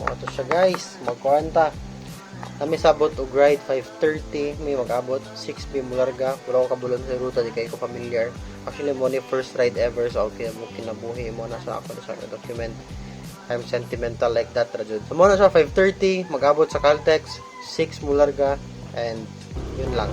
Mao to siya, guys, magkuanta. Nami sabot og ride 5:30, may mag-abot 6 p mularga. Wala ko kabalo sa ruta, di kay ko familiar. Actually, mao ni first ride ever sa okay mo kinabuhi mo na sa ako sa document. I'm sentimental like that ra jud. So mao na siya, 5:30 mag-abot sa Caltex, 6 mularga, and yun lang.